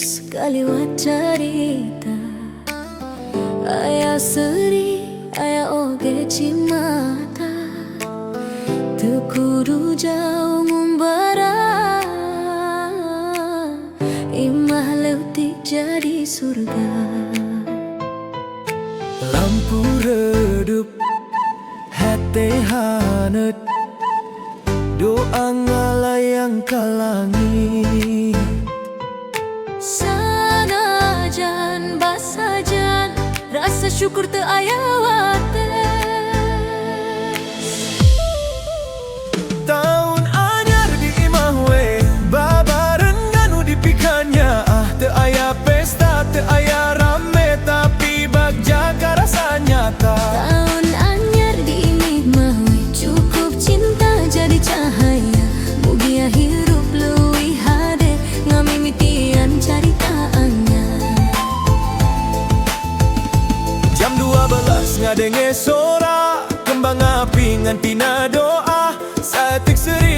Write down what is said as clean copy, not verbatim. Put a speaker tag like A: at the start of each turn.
A: Geus kaliwat carita. Aya seuri, aya oge cimata. Teu kudu jauh ngumbara. Imah leutik jadi surga.
B: Lampu redup, hate haneut, doa ngalayang ka langit.
A: Sanajan basajan, rasa syukur teu aya wates.
B: Tahun anyar di imah we, babarengan nu dipikanyaah. Teu aya pesta, teu aya rame, tapi bagja karasa nyata.
A: Tahun anyar di imah we, cukup cinta jadi cahaya. Mugia hirup leuwih hade, ngamimitian carita anyar.
B: Jam 12 ngadenge sora kembang api ngan tina doa. Saeutik seuri.